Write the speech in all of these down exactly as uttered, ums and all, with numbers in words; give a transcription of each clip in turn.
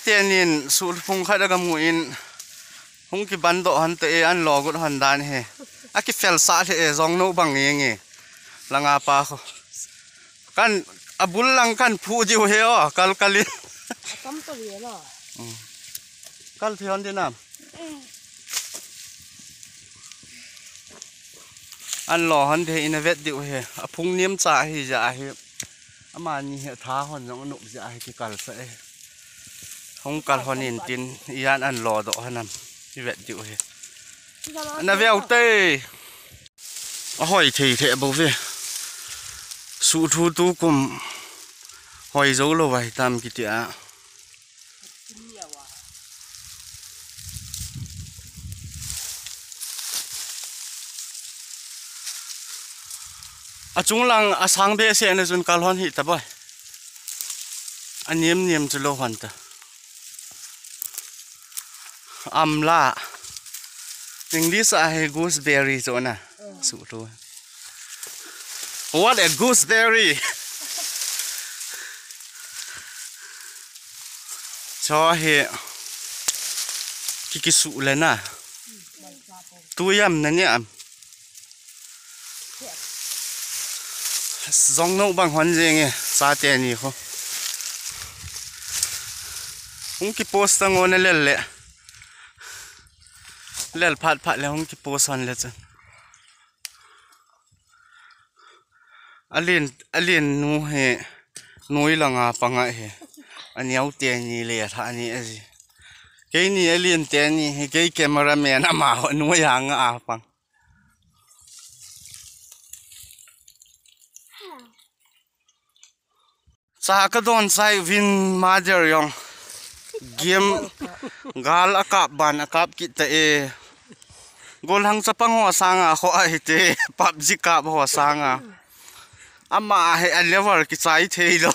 Tenin suhphung khat aga mu in hung kiban doh hon te e, an lo got hon dan he. A kifel sa le e, jong no bang nge nge. Langa pa kho. Kan abul lang kan phu diu he o, kal kalin. Atam to ye lo. Kal thi hon dinam. An lo hon de ina vet diu he. A phung niam cha hi ja hi. Amani he tha hon jong nup ja hi kikal sa e. Hung kal hon in tin ian an lo doh hanam. I vet diu he. Na veu te. A hoi thei thei bo ve. Su thu tu kum hoi zo lo vai tam kiti a. A chung lang a sang be se na jun kal hon hi ta bai. A niam niam chu lo hon ta. Amla. English a he gooseberry chu na. Su thu. What a gooseberry! Cho he kiki su le na. Tu yam na ni am. Jong no bang hon jeng e, sa te ni kho. Hung ki post ta ngo na lel le. Lel phat phat le hung ki post hon le chun. Alin, alin nu he, nui langa panga he. Aniau te ni le tha ni a ji. Kei ni alin te ni he, kei cameraman ama ho nui anga a pang. Cha ka don sai vin mother yong. Game gal a kap ban a kap kit ta e. Golhang chapang ho sanga ho a hite, PUBG kap ho sanga. Ama he a level kichai thei lo.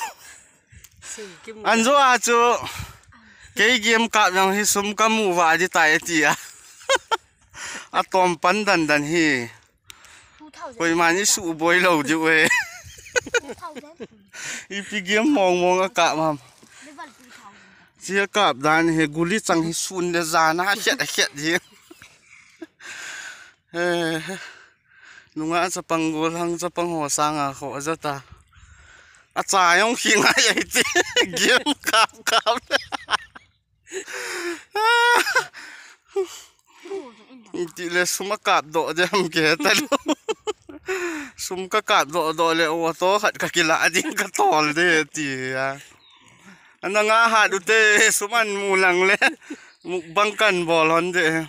An jo a chu kei game kap yang hi sum ka mu va di tai ati a. A tom pan dan dan hi. Koi mani su boi lo diu e. Ipi game mong mong a kap ham. Chia kap dan he guli chang hi sun le jana khet khet hi. Eh, nunga chapang golhang chapang ho sanga kho jata. A cha yong khi ngai ai ti. Game kap kap. Ti le sum a kap doh de ham ke ta lo. Sum ka kap doh doh le auto khat ka kila ding ka tol de ti a. Ana nga ha du te sum an mu lang le. Mukbang kan bol hon de.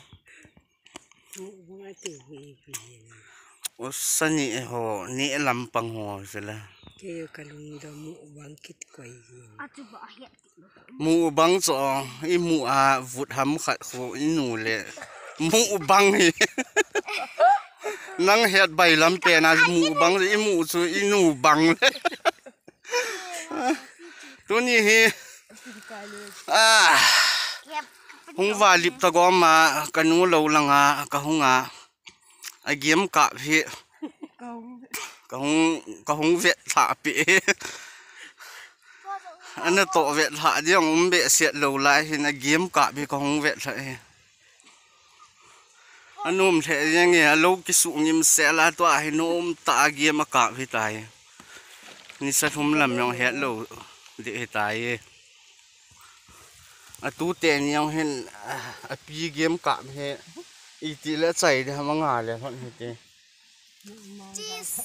O sani e ho, ni e lampang ho sila. Ke yo kalung do mukbang kit koi. Mukbang cho, i mu a vut ham khat kho i nu le. Mukbang hi. Nang het bai lam pen a mukbang i mu chu i nu bang le. Tuni hi. Ah. Hung va lip ta gom a, ka nu lo langa, ka hung a. A game kap hi. Ka hung, ka hung vet lha pi. Ana to vet lha diang um be siat lo lai hin a game kap hi ka hung vet lha hi. Anum the jeng e, alo kisu ngim sel a tua hi nom ta a game a kap hi tai. Nisa thum lam jong het lo de hi tai. Atu te ni jong hin, a pi game kap he. Iti le chai de ham nga le hon hi te. Cheese.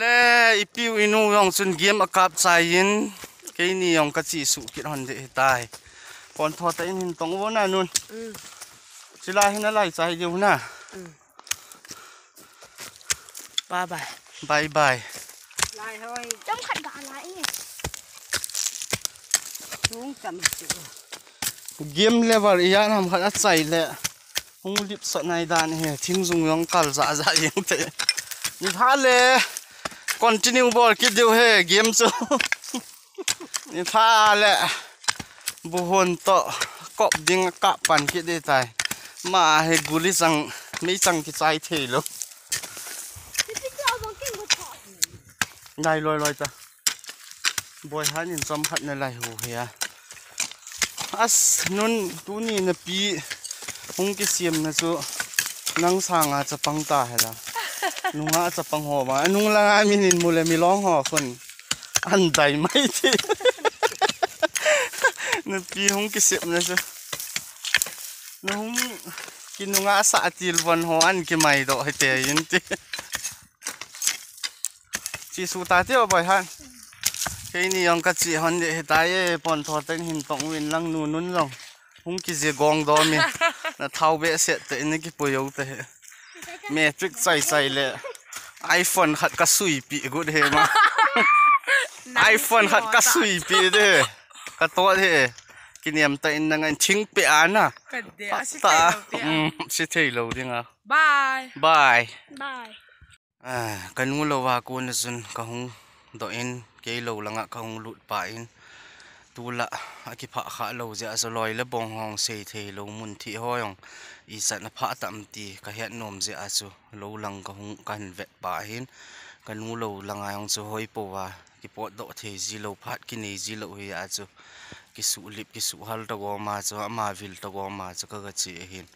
Le ipiu inu jong chun game a kap chai in, keini jong ka chi su kit hon de hi tai. Kon tho ta in hin tong vo na nun. Mm. Sila hin a lai chai diu na. Mm. Bye bye. Bye bye. Lai hoi. Chom khat ga lai e. Tung cham chu. Game level i ya nam khat a chai le. Hung lip sot nai dan he, thing jung jong kal ja ja jeng te. Ni pha le, continue bol kit diu he, game chu. Ni pha le, bu hon to, kop ding kap pan kit di tai. Ma he guli chang, mei chang kichai thei lo. Nai loi loi ta. Boihan in chomkhat na lai hu hi a. As nun tuni napi hung kisem na chu nang sanga chapang ta hela. Nunga chapang ho ba. Nung langa min in mu le milong ho khun. An dai mai ti. Napi hung kisem na chu. Nung kinunga sa atil von ho an kimai do hite yin ti. Chi su ta ti o boihan. Keini jong ka chi hon de he ta ye pon tho ten hin tong win lang nu nun jong. Hung ki je gong do mi. Na thau be set te in ki pu yo te he. Matrix chai chai le. iPhone khat ka sui pi gut he ma. iPhone khat ka sui pi de. Ka to he. Kiniam ta in na ngan thing pe ana. Ka de a si ta. Thei lo pe a. Mm, si thei lo ding a. Bye. Bye. Bye. Ah, ka nu lo a kona chun ka hung doh in, kei lo langa ka hung lut pa in, tula a kiphah kha lo jeh a chu loi le bong hong sei thei lo mun thi ho jong, ichan a phah tam ti ka het nom jeh a chu lo lang ka hung kan vet pa hin, ka nu lo langa jong chu hoi po a, kipot doh thei ji lo phat kinei ji lo hi a chu, kisuh lip, kisuh hal ta gom a chu, ama vil ta gom a chu ka ga chi ahin.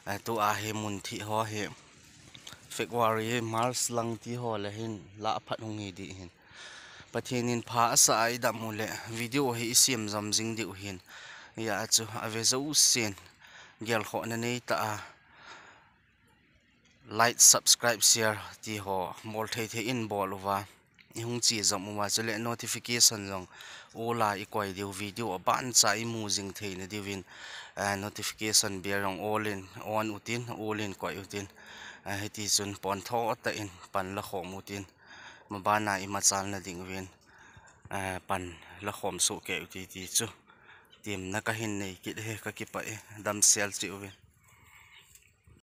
Ah, tu a hi mun thi ho hi. February, March lang ti ho le hin la phat hung hi di hin. Pathen in pha asa a i dam u le video hi i siam jom jing diu hin. Ya chu a ve jo sin. Gel kho na nei ta a. Like, subscribe, share ti ho bol thei thei in bol uva. I hung chi jom uva chule notification jong all a i koi diu video a ban cha i mu jing thei na diu in, eh, notification bell jong all in on utin, all in koi utin, eh, hiti chun pon tho ta in pan la khom utin, ma ban a i ma chal na ding uvin, eh, pan la khom su ke uti ti chu. Tim na ka hin nei kit he ka kipa e dam sel chi uvin.